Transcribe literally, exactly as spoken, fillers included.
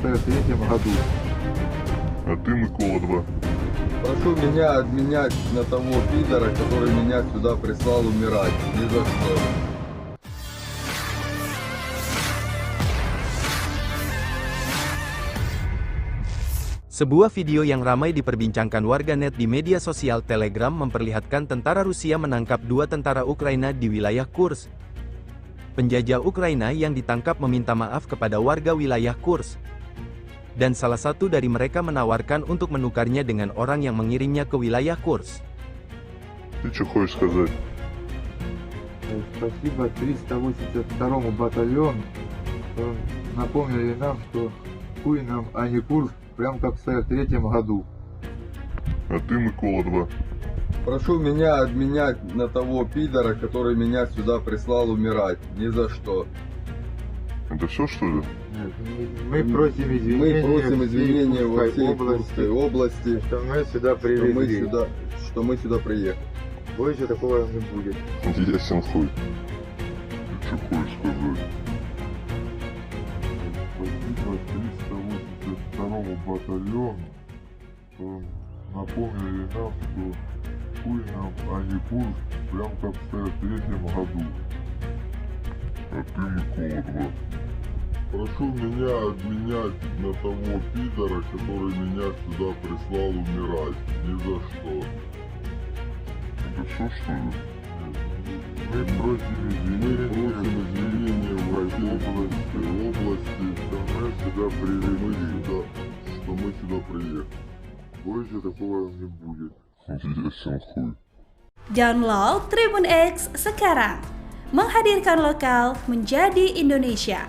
Третьем году. А ты, Микола, два. Прошу меня обменять на того пидора, который меня сюда прислал умирать. Ни за что. Sebuah video yang ramai diperbincangkan warganet di media sosial Telegram memperlihatkan tentara Rusia menangkap dua tentara Ukraina di wilayah Kursk. Penjajah Ukraina yang ditangkap meminta maaf kepada warga wilayah Kursk. Dan salah satu dari mereka menawarkan untuk menukarnya dengan orang yang mengirimnya ke wilayah Kursk. Ты чё хочешь сказать? Спасибо триста восемьдесят второму батальону, что напомнили нам, что хуй нам, а не Курск, прям как в сорок третьем году. А ты, Микола, два. Прошу меня обменять на того пидора, который меня сюда прислал умирать. Ни за что. Это всё, что ли? Нет, мы, мы просим извинения, мы просим извинения во всей Курской области, что мы сюда привезли, что мы сюда, что мы сюда приехали. Больше такого не будет. Ясен хуй. Ты чё хочешь сказать? Спасибо триста восемьдесят второму батальону, что напомнили нам, что хуй нам, а не Курск, прям как в сорок третьем году. А ты, Микола, два. Прошу меня обменять на того пидора, который меня сюда прислал умирать. Ни за что. Это всё, что ли? Мы просим извинения, мы просим извинения во всей области, что мы сюда привезли, что мы сюда приехали. Больше такого не будет. Ясен хуй. Download Tribun X sekarang. Menghadirkan lokal menjadi Indonesia.